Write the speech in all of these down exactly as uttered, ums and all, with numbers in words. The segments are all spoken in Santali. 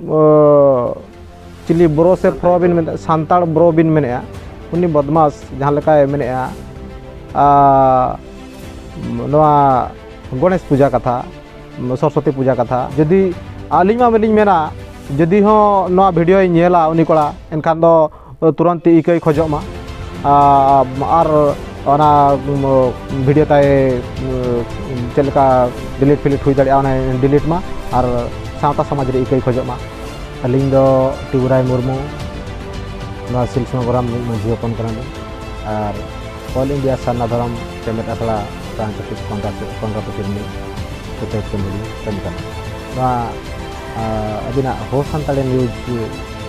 ᱚ, ᱪᱤᱞᱤ ᱵᱨᱳ ᱥᱮ ᱯᱷᱨᱳ ᱵᱤᱱ ᱢᱮᱱᱮᱫᱼᱟ, ᱥᱟᱱᱛᱟᱲ ᱵᱨᱳ ᱵᱤᱱ ᱢᱮᱱᱮᱫᱼᱟ, ᱩᱱᱤ ᱵᱚᱫᱢᱟᱥ ᱡᱟᱦᱟᱸ ᱞᱮᱠᱟᱭ ᱢᱮᱱᱮᱫᱼᱟ, ᱟ, ᱱᱚᱣᱟ ᱜᱚᱬᱮᱥ ᱯᱩᱡᱟ ᱠᱟᱛᱷᱟ, ᱥᱚᱨᱚᱥᱚᱛᱤ ᱯᱩᱡᱟ ᱠᱟᱛᱷᱟ, ᱡᱩᱫᱤ ᱟᱹᱞᱤᱧ ᱢᱟ ᱵᱟᱹᱞᱤᱧ ᱢᱮᱱᱟ, ᱡᱩᱫᱤ ᱦᱚᱸ ᱱᱚᱣᱟ ᱵᱷᱤᱰᱤᱭᱳᱭ ᱧᱮᱞᱟ ᱩᱱᱤ ᱠᱚᱲᱟ, ᱮᱱᱠᱷᱟᱱ ᱫᱚ ᱛᱩᱨᱟᱹᱱᱛ ᱤᱠᱟᱹᱭ ᱠᱷᱚᱡᱚᱜ ᱢᱟ᱾ ᱟ-, ᱟᱨ ᱚᱱᱟ, ᱩᱢ, ᱵᱷᱤᱰᱤᱭᱳ ᱛᱟᱭ, ᱩᱢ, ᱪᱮᱫ ᱞᱮᱠᱟ ᱰᱤᱞᱤᱴ ᱯᱷᱤᱞᱤᱴ ᱦᱩᱭ ᱫᱟᱲᱮᱭᱟᱜᱼᱟ, ᱚᱱᱟ ᱰᱤᱞᱤᱴ ᱢᱟ, ᱟᱨ ᱥᱟᱶᱛᱟ ᱥᱚᱢᱟᱡᱽ ᱨᱮ ᱤᱠᱟᱹᱭ ᱠᱷᱚᱡᱚᱜ ᱢᱟ᱾ ᱟᱹᱞᱤᱧ ᱫᱚ ᱴᱤᱵᱩᱨᱟᱭ ᱢᱩᱨᱢᱩ, ᱱᱚᱣᱟ ᱥᱤᱞᱥᱚᱝ ᱜᱚᱨᱟᱢ ᱨᱤᱱᱤᱡ ᱢᱟᱹᱡᱷᱤ ᱦᱚᱯᱚᱱ ᱠᱟᱱᱟᱞᱤᱧ᱾ ᱟᱨ ᱚᱞ ᱤᱱᱰᱤᱭᱟ ᱥᱟᱨᱱᱟ ᱫᱷᱚᱨᱚᱢ ᱪᱮᱢᱮᱫ ᱟᱥᱲᱟ ᱯᱨᱟᱱᱪ ᱚᱯᱷᱤᱥ ᱠᱚᱱᱰᱨᱟ-, ᱠᱚᱱᱰᱨᱟᱯᱚᱛᱤ ᱨᱤᱱᱤᱡ ᱥᱩᱪᱟᱹᱭ ᱠᱟᱹᱢᱤ ᱠᱟᱹᱢᱤ ᱠᱟᱱᱟ᱾ ᱱᱚᱣᱟ, ᱟ, ᱟᱹᱵᱤᱱᱟᱜ ᱦᱳ ᱥᱟᱱᱛᱟᱲᱤ ᱱᱤᱭᱩᱡᱽ,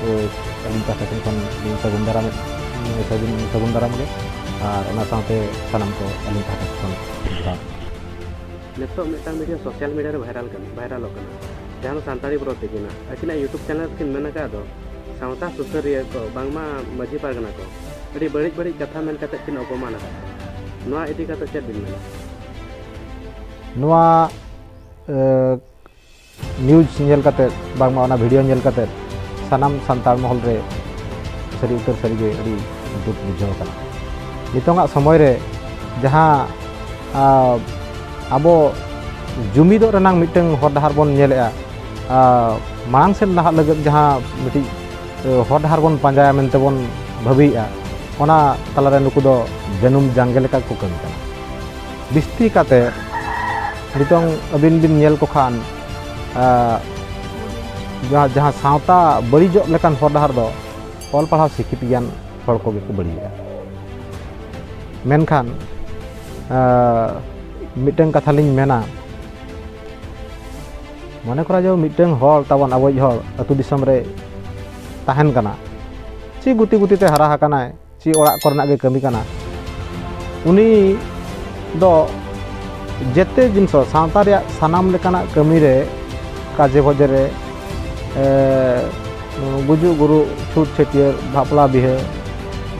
ᱮ, ᱟᱹᱞᱤᱧ ᱯᱟᱦᱴᱟ ᱥᱮᱱ ᱠᱷᱚᱱ ᱞᱤᱧ ᱥᱟᱹᱜᱩᱱ ᱫᱟᱨᱟᱢᱮᱫ, ᱥᱟᱹᱜᱩᱱ, ᱥᱟᱹᱜᱩᱱ ᱫᱟᱨᱟᱢ ᱜᱮ᱾ ᱟᱨ ᱚᱱᱟ ᱥᱟᱶᱛᱮ ᱥᱟᱱᱟᱢ ᱠᱚ ᱟᱹᱞᱤᱧ ᱯᱟᱦᱴᱟ ᱥᱮᱱ ᱠᱷᱚᱱ ᱡᱚᱦᱟᱨ᱾ ᱱᱤᱛᱚᱜ ᱢᱤᱫᱴᱟᱝ ᱵᱷᱤᱰᱤᱭᱳ ᱥᱳᱥᱟᱞ ᱢᱤᱰᱤᱭᱟ ᱨᱮ ᱵᱷᱟᱭᱨᱟᱞ ᱠᱟᱱᱟ, ᱵᱷᱟᱭᱨᱟᱞᱚᱜ ᱠᱟᱱᱟ, ᱡᱟᱦᱟᱸ ᱫᱚ ᱥᱟᱱᱛᱟᱲᱤ ᱵᱨᱳ ᱛᱤᱠᱤᱱᱟᱜ᱾ ᱟᱹᱠᱤᱱᱟᱜ YouTube ᱪᱮᱱᱮᱞ ᱨᱮᱠᱤᱱ ᱢᱮᱱ ᱟᱠᱟᱫ ᱫᱚ, ᱥᱟᱶᱛᱟ ᱥᱩᱥᱟᱹᱨᱤᱭᱟᱹ ᱠᱚ ᱵᱟᱝᱢᱟ ᱢᱟᱹᱡᱷᱤ ᱯᱟᱨᱜᱟᱱᱟ ᱠᱚ ᱟᱹᱰᱤ ᱵᱟᱹᱲᱤᱡ ᱵᱟᱹᱲᱤᱡ ᱠᱟᱛᱷᱟ ᱢᱮᱱ ᱠᱟᱛᱮ ᱠᱤᱱ ᱚᱯᱚᱢᱟᱱ ᱟᱠᱟᱫ᱾ ᱱᱚᱣᱟ ᱤᱫᱤ ᱠᱟᱛᱮ ᱪᱮᱫ ᱵᱤᱱ ᱢᱮᱱᱟ? ᱱᱚᱣᱟ, ᱮ, ᱱᱤᱭᱩᱡᱽ ᱧᱮᱞ ᱠᱟᱛᱮ, ᱵᱟᱝᱢᱟ ᱚᱱᱟ ᱵᱷᱤᱰᱤᱭᱳ ᱧᱮᱞ ᱠᱟᱛᱮ ᱥᱟᱱᱟᱢ ᱥᱟᱱᱛᱟᱲ ᱢᱚᱦᱚᱞ ᱨᱮ ᱥᱟᱹᱨᱤ ᱩᱛᱟᱹᱨ ᱥᱟᱹᱨᱤᱜᱮ ᱟᱹᱰᱤ ᱫᱩᱠ ᱵᱩᱡᱷᱟᱹᱣ ᱠᱟᱱᱟ᱾ ᱱᱤᱛᱚᱝᱟᱜ ᱥᱚᱢᱚᱭ ᱨᱮ ᱡᱟᱦᱟᱸ, ᱟ, ᱟᱵᱚ ᱡᱩᱢᱤᱫᱚᱜ ᱨᱮᱱᱟᱝ ᱢᱤᱫᱴᱟᱝ ᱦᱚᱨ ᱰᱟᱦᱟᱨ ᱵᱚᱱ ᱧᱮᱞᱮᱜᱼᱟ, ᱟ, ᱢᱟᱲᱟᱝ ᱥᱮᱫ ᱞᱟᱦᱟᱜ ᱞᱟᱹᱜᱤᱫ ᱡᱟᱦᱟᱸ ᱢᱤᱫᱴᱤᱡ, ᱮ, ᱦᱚᱨ ᱰᱟᱦᱟᱨ ᱵᱚᱱ ᱯᱟᱸᱡᱟᱭᱟ ᱢᱮᱱᱛᱮ ᱵᱚᱱ ᱵᱷᱟᱹᱵᱤᱭᱮᱜᱼᱟ, ᱚᱱᱟ ᱛᱟᱞᱟᱨᱮ ᱱᱩᱠᱩ ᱫᱚ ᱡᱟᱹᱱᱩᱢ ᱡᱟᱝᱜᱮ ᱞᱮᱠᱟ ᱠᱚ ᱠᱟᱹᱢᱤ ᱠᱟᱱᱟ᱾ ᱵᱤᱥᱛᱤ ᱠᱟᱛᱮ ᱱᱤᱛᱚᱝ ᱟᱹᱵᱤᱱ ᱵᱤᱱ ᱧᱮᱞ ᱠᱚ ᱠᱷᱟᱱ, ᱟ, ᱡᱟᱦᱟᱸ, ᱡᱟᱦᱟᱸ ᱥᱟᱶᱛᱟ ᱵᱟᱹᱲᱤᱡᱚᱜ ᱞᱮᱠᱟᱱ ᱦᱚᱨ ᱰᱟᱦᱟᱨ ᱫᱚ ᱚᱞ ᱯᱟᱲᱦᱟᱣ ᱥᱤᱠᱷᱤᱛ ᱜᱮᱭᱟᱱ ᱦᱚᱲ ᱠᱚᱜᱮ ᱠᱚ ᱵᱟᱹᱲᱤᱡᱮᱜᱼᱟ᱾ ᱢᱮᱱᱠᱷᱟᱱ, ᱟ, ᱢᱤᱫᱴᱟᱝ ᱠᱟᱛᱷᱟ ᱞᱤᱧ ᱢᱮᱱᱟ, ᱢᱚᱱᱮ ᱠᱚᱨᱟ ᱡᱮ ᱢᱤᱫᱴᱟᱝ ᱦᱚᱲ ᱛᱟᱵᱚᱱ, ᱟᱵᱚᱭᱤᱡ ᱦᱚᱲ ᱟᱹᱛᱩ ᱫᱤᱥᱚᱢ ᱨᱮ ᱛᱟᱦᱮᱱ ᱠᱟᱱᱟ, ᱪᱮᱫ ᱜᱩᱛᱤ ᱜᱩᱛᱤ ᱛᱮ ᱦᱟᱨᱟ ᱟᱠᱟᱱᱟᱭ, ᱪᱮᱫ ᱚᱲᱟᱜ ᱠᱚᱨᱮᱱᱟᱜ ᱜᱮ ᱠᱟᱹᱢᱤ ᱠᱟᱱᱟ, ᱩᱱᱤ ᱫᱚ ᱡᱮᱛᱮ ᱡᱤᱱᱤᱥ, ᱥᱟᱶᱛᱟ ᱨᱮᱭᱟᱜ ᱥᱟᱱᱟᱢ ᱞᱮᱠᱟᱱᱟᱜ ᱠᱟᱹᱢᱤ ᱨᱮ, ᱠᱟᱡᱮ ᱵᱷᱚᱡᱮ ᱨᱮ, ᱮ, ᱜᱩᱡᱩᱜ ᱜᱩᱨᱩᱜ, ᱪᱷᱩᱛ ᱪᱷᱟᱹᱴᱭᱟᱹᱨ, ᱵᱟᱯᱞᱟ ᱵᱤᱦᱟᱹ,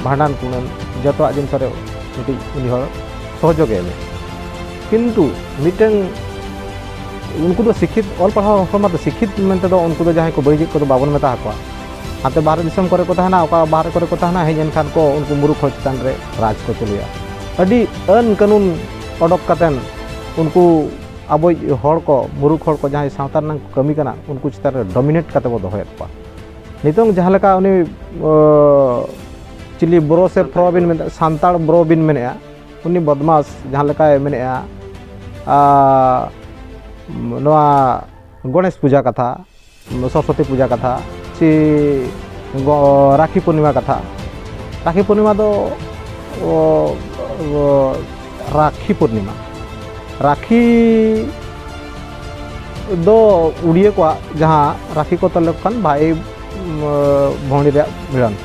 ᱵᱷᱟᱸᱰᱟᱱ ᱠᱩᱲᱟᱹᱱ, ᱡᱚᱛᱚᱣᱟᱜ ᱡᱤᱱᱤᱥ ᱨᱮ ᱢᱤᱫᱴᱤᱡ ᱩᱱᱤ ᱦᱚᱲ ᱥᱚᱦᱚᱡᱳᱜᱽ ᱮ ᱮᱢᱟ᱾ ᱠᱤᱱᱛᱩ ᱢᱤᱫᱴᱟᱝ ᱩᱱᱠᱩ ᱫᱚ ᱥᱤᱠᱠᱷᱤᱛ, ᱚᱞ ᱯᱟᱲᱦᱟᱣ ᱦᱚᱲ ᱢᱟᱛᱚ ᱥᱤᱠᱠᱷᱤᱛ ᱢᱮᱱᱛᱮ ᱫᱚ ᱩᱱᱠᱩ ᱫᱚ ᱡᱟᱦᱟᱸᱭ ᱠᱚ ᱵᱟᱹᱲᱤᱡᱮᱫ ᱠᱚᱫᱚ ᱵᱟᱵᱚᱱ ᱢᱮᱛᱟ ᱟᱠᱚᱣᱟ᱾ ᱦᱟᱱᱛᱮ ᱵᱟᱦᱨᱮ ᱫᱤᱥᱚᱢ ᱠᱚᱨᱮ ᱠᱚ ᱛᱟᱦᱮᱱᱟ, ᱚᱠᱟ ᱵᱟᱦᱨᱮ ᱠᱚᱨᱮ ᱠᱚ ᱛᱟᱦᱮᱱᱟ, ᱦᱮᱡ ᱮᱱᱠᱷᱟᱱ ᱠᱚ ᱩᱱᱠᱩ ᱢᱩᱨᱩᱠᱷ ᱦᱚᱲ ᱪᱮᱛᱟᱱ ᱨᱮ ᱨᱟᱡᱽ ᱠᱚ ᱪᱟᱹᱞᱩᱭᱟ᱾ ᱟᱹᱰᱤ ᱟᱹᱱ ᱠᱟᱹᱱᱩᱱ ᱚᱰᱚᱠ ᱠᱟᱛᱮᱱ ᱩᱱᱠᱩ ᱟᱵᱚᱭᱤᱡ ᱦᱚᱲ ᱠᱚ, ᱢᱩᱨᱩᱠᱷ ᱦᱚᱲ ᱠᱚ, ᱡᱟᱦᱟᱸᱭ ᱥᱟᱶᱛᱟ ᱨᱮᱱᱟᱜ ᱠᱟᱹᱢᱤ ᱠᱟᱱᱟ, ᱩᱱᱠᱩ ᱪᱮᱛᱟᱱ ᱨᱮ ᱰᱚᱢᱤᱱᱮᱴ ᱠᱟᱛᱮ ᱵᱚ ᱫᱚᱦᱚᱭᱮᱫ ᱠᱚᱣᱟ᱾ ᱱᱤᱛᱚᱝ ᱡᱟᱦᱟᱸ ᱞᱮᱠᱟ ᱩᱱᱤ, ᱚ, ᱪᱤᱞᱤ ᱵᱨᱳ ᱥᱮ ᱯᱨᱳ ᱵᱤᱱ ᱢᱮᱱᱮᱫ, ᱥᱟᱱᱛᱟᱲ ᱵᱨᱳ ᱵᱤᱱ ᱢᱮᱱᱮᱫᱼᱟ, ᱩᱱᱤ ᱵᱚᱫᱢᱟᱥ ᱡᱟᱦᱟᱸ ᱞᱮᱠᱟᱭ ᱢᱮᱱᱮᱫᱼᱟ, ᱟ, ᱱᱚᱣᱟ ᱜᱚᱬᱮᱥ ᱯᱩᱡᱟ ᱠᱟᱛᱷᱟ, ᱥᱚᱨᱚᱥᱚᱛᱤ ᱯᱩᱡᱟ ᱠᱟᱛᱷᱟ, ᱥᱮ ᱜᱚ-, ᱨᱟᱠᱷᱤ ᱯᱩᱨᱱᱤᱢᱟ ᱠᱟᱛᱷᱟ᱾ ᱨᱟᱠᱷᱤ ᱯᱩᱨᱱᱤᱢᱟ ᱫᱚ, ᱚ, ᱚ, ᱨᱟᱠᱷᱤ ᱯᱩᱨᱱᱤᱢᱟ, ᱨᱟᱠᱷᱤ ᱫᱚ ᱩᱲᱤᱭᱟᱹ ᱠᱚᱣᱟᱜ ᱡᱟᱦᱟᱸ ᱨᱟᱠᱷᱤ ᱠᱚ ᱛᱚᱞ ᱞᱮᱠᱚ ᱠᱷᱟᱱ ᱵᱷᱟᱭ, ᱩᱢ, ᱵᱷᱚᱣᱱᱤ ᱨᱮᱭᱟᱜ ᱢᱤᱞᱚᱱ᱾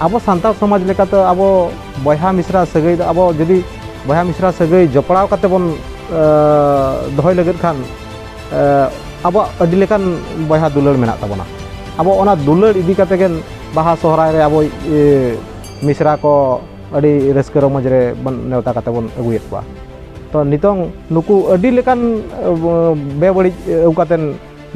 ᱟᱵᱚ ᱥᱟᱱᱛᱟᱲ ᱥᱚᱢᱟᱡᱽ ᱞᱮᱠᱟᱛᱮ ᱟᱵᱚ ᱵᱚᱭᱦᱟ ᱢᱤᱥᱨᱟ ᱥᱟᱹᱜᱟᱹᱭ ᱫᱚ, ᱟᱵᱚ ᱡᱩᱫᱤ ᱵᱚᱭᱦᱟ ᱢᱤᱥᱨᱟ ᱥᱟᱹᱜᱟᱹᱭ ᱡᱚᱯᱲᱟᱣ ᱠᱟᱛᱮ ᱵᱚᱱ, ᱮ, ᱫᱚᱦᱚᱭ ᱞᱟᱹᱜᱤᱫ ᱠᱷᱟᱱ, ᱮ, ᱟᱵᱚᱣᱟᱜ ᱟᱹᱰᱤ ᱞᱮᱠᱟᱱ ᱵᱚᱭᱦᱟ ᱫᱩᱞᱟᱹᱲ ᱢᱮᱱᱟᱜ ᱛᱟᱵᱚᱱᱟ᱾ ᱟᱵᱚ ᱚᱱᱟ ᱫᱩᱞᱟᱹᱲ ᱤᱫᱤ ᱠᱟᱛᱮ ᱜᱮ ᱵᱟᱦᱟ ᱥᱚᱦᱨᱟᱭ ᱨᱮ ᱟᱵᱚ, ᱮ, ᱢᱤᱥᱨᱟ ᱠᱚ ᱟᱹᱰᱤ ᱨᱟᱹᱥᱠᱟᱹ ᱨᱚᱢᱚᱡᱽ ᱨᱮ ᱵᱚᱱ ᱱᱮᱣᱛᱟ ᱠᱟᱛᱮ ᱵᱚᱱ ᱟᱹᱜᱩᱭᱮᱫ ᱠᱚᱣᱟ᱾ ᱛᱚ ᱱᱤᱛᱚᱝ ᱱᱩᱠᱩ ᱟᱹᱰᱤ ᱞᱮᱠᱟᱱ, ᱮ, ᱵᱮᱵᱟᱹᱲᱤᱡ ᱟᱹᱜᱩ ᱠᱟᱛᱮ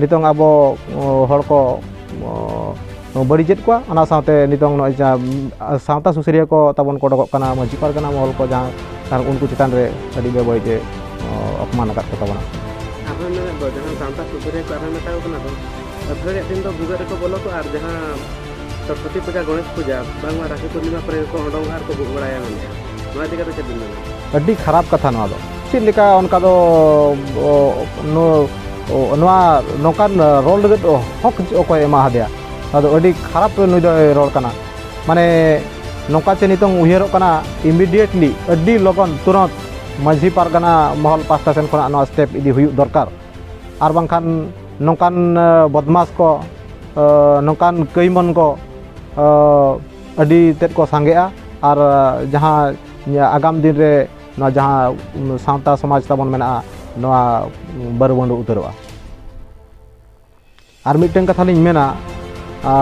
ᱱᱤᱛᱚᱝ ᱟᱵᱚ, ᱚ, ᱦᱚᱲ ᱠᱚ, ᱚ, ᱵᱟᱹᱲᱤᱡᱮᱫ ᱠᱚᱣᱟ᱾ ᱚᱱᱟ ᱥᱟᱶᱛᱮ ᱱᱤᱛᱚᱝ ᱱᱚᱜᱼᱚᱭ ᱡᱟᱦᱟᱸ, ᱟ, ᱥᱟᱶᱛᱟ ᱥᱩᱥᱟᱹᱨᱤᱭᱟᱹ ᱠᱚ ᱛᱟᱵᱚᱱ ᱠᱚ ᱚᱰᱚᱠᱚᱜ ᱠᱟᱱᱟ, ᱢᱟᱹᱡᱷᱤ ᱯᱟᱨᱜᱟᱱᱟ ᱢᱚᱦᱚᱞ ᱠᱚ, ᱡᱟᱦᱟᱸ ᱟᱨ ᱩᱱᱠᱩ ᱪᱮᱛᱟᱱ ᱨᱮ ᱟᱹᱰᱤ ᱵᱮᱵᱟᱹᱲᱤᱡ ᱮ, ᱚ, ᱚᱯᱢᱟᱱ ᱟᱠᱟᱫ ᱠᱚ ᱛᱟᱵᱚᱱᱟ᱾ ᱟᱨᱦᱚᱸ ᱢᱮᱱᱮᱫ ᱫᱚ, ᱡᱟᱦᱟᱸ ᱥᱟᱶᱛᱟ ᱥᱩᱥᱟᱹᱨᱤᱭᱟᱹ ᱠᱚ ᱟᱨᱦᱚᱸ ᱢᱮᱛᱟ ᱠᱚ ᱠᱟᱱᱟ ᱠᱚ, ᱟᱹᱛᱷᱟᱹᱲᱤᱭᱟᱜ ᱫᱤᱱ ᱫᱚ ᱵᱷᱩᱜᱟᱹᱜ ᱨᱮᱠᱚ ᱵᱚᱞᱚ ᱠᱚᱜᱼᱟ ᱟᱨ ᱡᱟᱦᱟᱸ ᱥᱚᱨᱚᱥᱚᱛᱤ ᱯᱩᱡᱟ, ᱜᱚᱬᱮᱥ ᱯᱩᱡᱟ, ᱵᱟᱝᱢᱟ ᱨᱟᱠᱷᱤ ᱯᱩᱨᱱᱤᱢᱟ ᱠᱚᱨᱮ ᱜᱮᱠᱚ ᱚᱰᱚᱝᱚᱜᱼᱟ ᱟᱨ ᱠᱚ ᱵᱷᱩᱜ ᱵᱟᱲᱟᱭᱟ ᱢᱮᱱᱮᱫᱼᱟ᱾ ᱱᱚᱣᱟ ᱤᱫᱤ ᱠᱟᱛᱮ ᱪᱮᱫ ᱵᱤᱱ ᱢᱮᱱᱟ? ᱟᱹᱰᱤ ᱠᱷᱟᱨᱟᱯ ᱠᱟᱛᱷᱟ ᱱᱚᱣᱟ ᱫᱚ᱾ ᱪᱮᱫ ᱞᱮᱠᱟ ᱚᱱᱠᱟ ᱫᱚ, ᱚ, ᱱᱚ-, ᱚ, ᱱᱚᱣᱟ ᱱᱚᱝᱠᱟᱱ ᱨᱚᱲ ᱞᱟᱹᱜᱤᱫ ᱦᱚᱠ ᱚᱠᱚᱭ ᱮᱢᱟ ᱦᱟᱫᱮᱭᱟ? ᱱᱚᱣᱟ ᱫᱚ ᱟᱹᱰᱤ ᱠᱷᱟᱨᱟᱯ ᱱᱩᱭ ᱫᱚᱭ ᱨᱚᱲ ᱠᱟᱱᱟ᱾ ᱢᱟᱱᱮ ᱱᱚᱝᱠᱟ ᱪᱮ ᱱᱤᱛᱚᱝ ᱩᱭᱦᱟᱹᱨᱚᱜ ᱠᱟᱱᱟ, ᱤᱢᱤᱰᱤᱭᱮᱴᱞᱤ, ᱟᱹᱰᱤ ᱞᱚᱜᱚᱱ, ᱛᱩᱨᱟᱹᱛ ᱢᱟᱹᱡᱷᱤ ᱯᱟᱨᱜᱟᱱᱟ ᱢᱚᱦᱚᱞ ᱯᱟᱥᱴᱟ ᱥᱮᱱ ᱠᱷᱚᱱᱟᱜ ᱱᱚᱣᱟ ᱥᱴᱮᱯ ᱤᱫᱤ ᱦᱩᱭᱩᱜ ᱫᱚᱨᱠᱟᱨ᱾ ᱟᱨ ᱵᱟᱝᱠᱷᱟᱱ ᱱᱚᱝᱠᱟᱱ, ᱮ, ᱵᱚᱫᱢᱟᱥ ᱠᱚ, ᱮ, ᱱᱚᱝᱠᱟᱱ ᱠᱟᱹᱭᱢᱟᱹᱱ ᱠᱚ, ᱮ, ᱟᱹᱰᱤ ᱛᱮᱫ ᱠᱚ ᱥᱟᱸᱜᱮᱜᱼᱟ᱾ ᱟᱨ, ᱮ, ᱡᱟᱦᱟᱸ ᱟᱜᱟᱢ ᱫᱤᱱ ᱨᱮ ᱱᱚᱣᱟ ᱡᱟᱦᱟᱸ, ᱩᱢ, ᱥᱟᱶᱛᱟ ᱥᱚᱢᱟᱡᱽ ᱛᱟᱵᱚᱱ ᱢᱮᱱᱟᱜᱼᱟ, ᱱᱚᱣᱟ, ᱩᱢ, ᱵᱟᱹᱨᱩ ᱵᱟᱹᱱᱰᱩ ᱩᱛᱟᱹᱨᱚᱜᱼᱟ᱾ ᱟᱨ ᱢᱤᱫᱴᱟᱝ ᱠᱟᱛᱷᱟ ᱞᱤᱧ ᱢᱮᱱᱟ, ᱟ,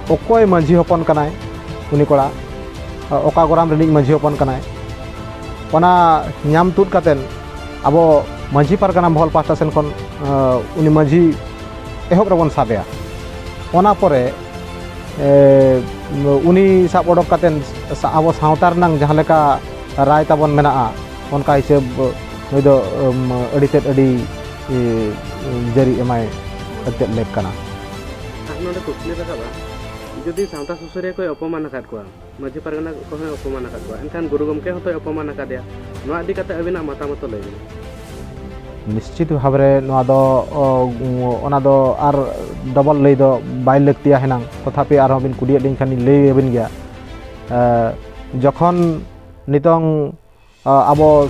ᱚᱠᱚᱭ ᱢᱟᱹᱡᱷᱤ ᱦᱚᱯᱚᱱ ᱠᱟᱱᱟᱭ ᱩᱱᱤ ᱠᱚᱲᱟ, ᱟ, ᱚᱠᱟ ᱜᱚᱨᱟᱢ ᱨᱤᱱᱤᱡ ᱢᱟᱹᱡᱷᱤ ᱦᱚᱯᱚᱱ ᱠᱟᱱᱟᱭ, ᱚᱱᱟ ᱧᱟᱢ ᱛᱩᱫ ᱠᱟᱛᱮᱱ ᱟᱵᱚ ᱢᱟᱹᱡᱷᱤ ᱯᱟᱨᱜᱟᱱᱟ ᱢᱚᱦᱚᱞ ᱯᱟᱦᱴᱟ ᱥᱮᱱ ᱠᱷᱚᱱ ᱩᱱᱤ ᱢᱟᱹᱡᱷᱤ ᱮᱦᱚᱵ ᱨᱮᱵᱚᱱ ᱥᱟᱵᱮᱭᱟ᱾ ᱚᱱᱟ ᱯᱚᱨᱮ ᱩᱱᱤ ᱥᱟᱵ ᱚᱰᱚᱠ ᱠᱟᱛᱮᱫ ᱟᱵᱚ ᱥᱟᱶᱛᱟ ᱨᱮᱱᱟᱜ ᱡᱟᱦᱟᱸ ᱞᱮᱠᱟ ᱨᱟᱭ ᱛᱟᱵᱚᱱ ᱢᱮᱱᱟᱜᱼᱟ, ᱚᱱᱠᱟ ᱦᱤᱥᱟᱹᱵ ᱱᱩᱭ ᱫᱚ ᱟᱹᱰᱤ ᱛᱮᱫ ᱟᱹᱰᱤ ᱡᱟᱹᱨᱤ ᱮᱢᱟᱭ ᱮᱱᱛᱮᱫ ᱞᱮᱠ ᱠᱟᱱᱟ᱾ ᱟᱨ ᱱᱚᱰᱮ ᱠᱩᱠᱞᱤ ᱨᱟᱠᱟᱵᱼᱟ, ᱡᱩᱫᱤ ᱥᱟᱶᱛᱟ ᱥᱩᱥᱟᱹᱨᱤᱭᱟᱹ ᱠᱚᱭ ᱚᱯᱚᱢᱟᱱ ᱟᱠᱟᱫ ᱠᱚᱣᱟ, ᱢᱟᱹᱡᱷᱤ ᱯᱟᱨᱜᱟᱱᱟ ᱠᱚᱦᱚᱸᱭ ᱚᱯᱚᱢᱟᱱ ᱟᱠᱟᱫ ᱠᱚᱣᱟ, ᱮᱱᱠᱷᱟᱱ ᱜᱩᱨᱩ ᱜᱚᱢᱠᱮ ᱦᱚᱸᱛᱚᱭ ᱚᱯᱚᱢᱟᱱ ᱟᱠᱟᱫᱮᱭᱟ᱾ ᱱᱚᱣᱟ ᱤᱫᱤ ᱠᱟᱛᱮ ᱟᱹᱵᱤᱱᱟᱜ ᱢᱚᱛᱟᱢᱚᱛ ᱞᱟᱹᱭ ᱵᱤᱱ᱾ ᱱᱤᱥᱪᱤᱛ ᱵᱷᱟᱵᱽ ᱨᱮ ᱱᱚᱣᱟ ᱫᱚ ᱚᱱᱟ ᱫᱚ ᱟᱨ ᱰᱚᱵᱚᱞ ᱞᱟᱹᱭ ᱫᱚ ᱵᱟᱭ ᱞᱟᱹᱠᱛᱤᱭᱟ ᱦᱮᱱᱟᱝ, ᱛᱚᱛᱷᱟᱯᱤ ᱟᱨᱦᱚᱸ ᱵᱤᱱ ᱠᱩᱞᱤᱭᱮᱫ ᱞᱤᱧ ᱠᱷᱟᱱ ᱞᱤᱧ ᱞᱟᱹᱭ ᱟᱹᱵᱤᱱ ᱜᱮᱭᱟ᱾ ᱡᱚᱠᱷᱚᱱ ᱱᱤᱛᱚᱝ ᱟᱵᱚ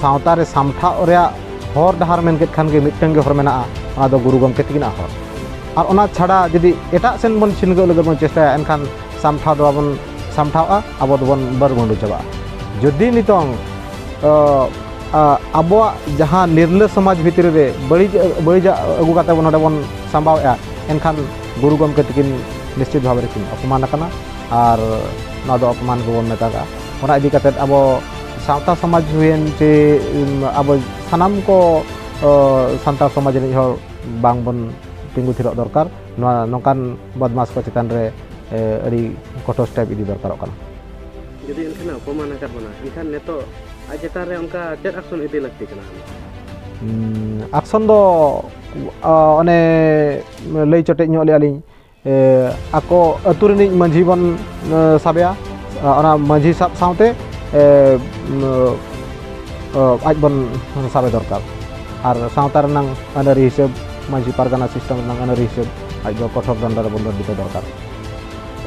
ᱥᱟᱶᱛᱟ ᱨᱮ ᱥᱟᱢᱴᱷᱟᱣ ᱨᱮᱭᱟᱜ ᱦᱚᱨ ᱰᱟᱦᱟᱨ ᱢᱮᱱ ᱠᱮᱫ ᱠᱷᱟᱱ ᱜᱮ ᱢᱤᱫᱴᱟᱝ ᱜᱮ ᱦᱚᱨ ᱢᱮᱱᱟᱜᱼᱟ, ᱚᱱᱟ ᱫᱚ ᱜᱩᱨᱩ ᱜᱚᱢᱠᱮ ᱛᱤᱠᱤᱱᱟᱜ ᱦᱚᱨ᱾ ᱟᱨ ᱚᱱᱟ ᱪᱷᱟᱰᱟ ᱡᱩᱫᱤ ᱮᱴᱟᱜ ᱥᱮᱱ ᱵᱚᱱ ᱪᱷᱤᱱᱜᱟᱹᱜ ᱞᱟᱹᱜᱤᱫ ᱵᱚᱱ ᱪᱮᱥᱴᱟᱭᱟ, ᱮᱱᱠᱷᱟᱱ ᱥᱟᱢᱴᱷᱟᱣ ᱫᱚ ᱵᱟᱵᱚᱱ ᱥᱟᱢᱴᱷᱟᱣᱼᱟ, ᱟᱵᱚ ᱫᱚᱵᱚᱱ ᱵᱟᱹᱨᱵᱟᱹᱱᱰᱩ ᱪᱟᱵᱟᱜᱼᱟ᱾ ᱡᱩᱫᱤ ᱱᱤᱛᱚᱝ ᱟᱵᱚᱣᱟᱜ ᱡᱟᱦᱟᱸ ᱱᱤᱨᱞᱟᱹ ᱥᱚᱢᱟᱡᱽ ᱵᱷᱤᱛᱨᱤ ᱨᱮ ᱵᱟᱹᱲᱤᱡ ᱵᱟᱹᱲᱤᱡᱟᱜ ᱟᱹᱜᱩ ᱠᱟᱛᱮ ᱵᱚᱱ ᱱᱚᱰᱮ ᱵᱚᱱ ᱥᱟᱢᱵᱟᱣᱮᱫᱼᱟ, ᱮᱱᱠᱷᱟᱱ ᱜᱩᱨᱩ ᱜᱚᱢᱠᱮ ᱛᱤᱠᱤᱱ ᱱᱤᱥᱪᱤᱛ ᱵᱷᱟᱵᱽ ᱨᱮᱠᱤᱱ ᱚᱯᱚᱢᱟᱱ ᱟᱠᱟᱱᱟ᱾ ᱟᱨ ᱱᱚᱣᱟ ᱫᱚ ᱚᱯᱚᱢᱟᱱ ᱜᱮᱵᱚᱱ ᱢᱮᱛᱟᱜᱼᱟ᱾ ᱚᱱᱟ ᱤᱫᱤ ᱠᱟᱛᱮ ᱟᱵᱚ ᱥᱟᱶᱛᱟ ᱥᱚᱢᱟᱡᱽ ᱦᱩᱭᱮᱱ ᱪᱮ ᱟᱵᱚ ᱥᱟᱱᱟᱢ ᱠᱚ ᱥᱟᱱᱛᱟᱲ ᱥᱚᱢᱟᱡᱽ ᱨᱤᱱᱤᱡ ᱦᱚᱲ ᱵᱟᱝ ᱵᱚᱱ ᱛᱤᱸᱜᱩ ᱛᱷᱤᱨᱚᱜ ᱫᱚᱨᱠᱟᱨ᱾ ᱱᱚᱣᱟ ᱱᱚᱝᱠᱟᱱ ᱵᱚᱫᱢᱟᱥ ᱠᱚ ᱪᱮᱛᱟᱱ ᱨᱮ ᱟᱹᱰᱤ ᱠᱚᱴᱷᱳᱨ ᱥᱴᱮᱯ ᱤᱫᱤ ᱫᱚᱨᱠᱟᱨᱚᱜ ᱠᱟᱱᱟ᱾ ᱡᱩᱫᱤ ᱮᱱᱠᱷᱟᱱ ᱚᱯᱚᱢᱟᱱ ᱟᱠᱟᱫ ᱵᱚᱱᱟ, ᱮᱱᱠᱷᱟᱱ ᱱᱤᱛᱚᱜ ᱟᱡ ᱪᱮᱛᱟᱱ ᱨᱮ ᱚᱱᱠᱟ ᱪᱮᱫ ᱟᱠᱥᱚᱱ ᱤᱫᱤ ᱞᱟᱹᱠᱛᱤ ᱠᱟᱱᱟ? ᱟᱠᱥᱚᱱ ᱫᱚ ᱚᱱᱮ ᱞᱟᱹᱭ ᱪᱚᱴᱮᱡ ᱧᱚᱜ ᱞᱮᱫᱼᱟ ᱞᱤᱧ, ᱟᱠᱚ ᱟᱹᱛᱩ ᱨᱤᱱᱤᱡ ᱢᱟᱹᱡᱷᱤ ᱵᱚᱱ ᱥᱟᱵᱮᱭᱟ, ᱚᱱᱟ ᱢᱟᱹᱡᱷᱤ ᱥᱟᱵ ᱥᱟᱶᱛᱮ ᱟᱡ ᱵᱚᱱ ᱥᱟᱵᱮ ᱫᱚᱨᱠᱟᱨ᱾ ᱟᱨ ᱥᱟᱶᱛᱟ ᱨᱮᱱᱟᱝ ᱟᱹᱱ ᱟᱹᱨᱤ ᱦᱤᱥᱟᱹᱵ, ᱢᱟᱹᱡᱷᱤ ᱯᱟᱨᱜᱟᱱᱟ ᱥᱤᱥᱴᱮᱢ ᱨᱮᱱᱟᱝ ᱟᱹᱱ ᱟᱹᱨᱤ ᱦᱤᱥᱟᱹᱵ ᱟᱡ ᱫᱚ ᱠᱚᱴᱷᱳᱨ ᱫᱚᱱᱰᱚ ᱨᱮᱵᱚᱱ ᱫᱚᱱᱰᱤᱛ ᱫᱚᱨᱠᱟᱨ᱾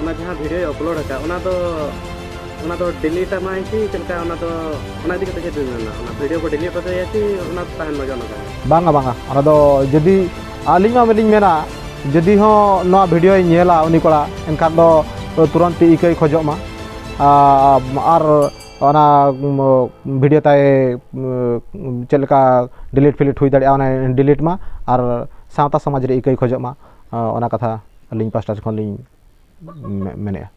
ᱚᱱᱟ ᱡᱟᱦᱟᱸ ᱵᱷᱤᱰᱤᱭᱳᱭ ᱟᱯᱞᱳᱰ ᱟᱠᱟᱫ, ᱚᱱᱟ ᱫᱚ ᱚᱱᱟ ᱫᱚ ᱰᱤᱞᱤᱴ ᱟᱢᱟᱭ ᱠᱤ ᱪᱮᱫ ᱞᱮᱠᱟ? ᱚᱱᱟ ᱫᱚ ᱚᱱᱟ ᱤᱫᱤ ᱠᱟᱛᱮ ᱪᱮᱫ ᱵᱤᱱ ᱢᱮᱱᱟ? ᱚᱱᱟ ᱵᱷᱤᱰᱤᱭᱳ ᱠᱚ ᱰᱤᱞᱤᱴ ᱦᱚᱪᱚᱭᱟ ᱠᱤ ᱚᱱᱟ ᱛᱟᱦᱮᱱ ᱢᱟ ᱚᱱᱟ ᱫᱚ? ᱵᱟᱝᱟ, ᱵᱟᱝᱟ, ᱚᱱᱟ ᱫᱚ ᱡᱩᱫᱤ ᱟᱹᱞᱤᱧ ᱢᱟ ᱵᱟᱹᱞᱤᱧ ᱢᱮᱱᱟ, ᱡᱩᱫᱤ ᱦᱚᱸ ᱱᱚᱣᱟ ᱵᱷᱤᱰᱤᱭᱳᱭ ᱧᱮᱞᱟ ᱩᱱᱤ ᱠᱚᱲᱟ, ᱮᱱᱠᱷᱟᱱ ᱫᱚ ᱛᱩᱨᱟᱹᱱᱛ ᱤᱠᱟᱹᱭ ᱠᱷᱚᱡᱚᱜ ᱢᱟ᱾ ᱟᱨ ᱚᱱᱟ ᱵᱷᱤᱰᱤᱭᱳ ᱛᱟᱭ ᱪᱮᱫ ᱞᱮᱠᱟ ᱰᱤᱞᱤᱴ ᱯᱷᱤᱞᱤᱴ ᱦᱩᱭ ᱫᱟᱲᱮᱭᱟᱜᱼᱟ, ᱚᱱᱟ ᱰᱤᱞᱤᱴ ᱢᱟ᱾ ᱟᱨ ᱥᱟᱶᱛᱟ ᱥᱚᱢᱟᱡᱽ ᱨᱮ ᱤᱠᱟᱹᱭ ᱠᱷᱚᱡᱚᱜ ᱢᱟ, ᱚᱱᱟ ᱠᱟᱛᱷᱟ ᱟᱹᱞᱤᱧ ᱯᱟᱥᱴᱟ ᱠᱷᱚᱱ ᱞᱤᱧ ᱢᱮᱱᱮᱫᱼᱟ᱾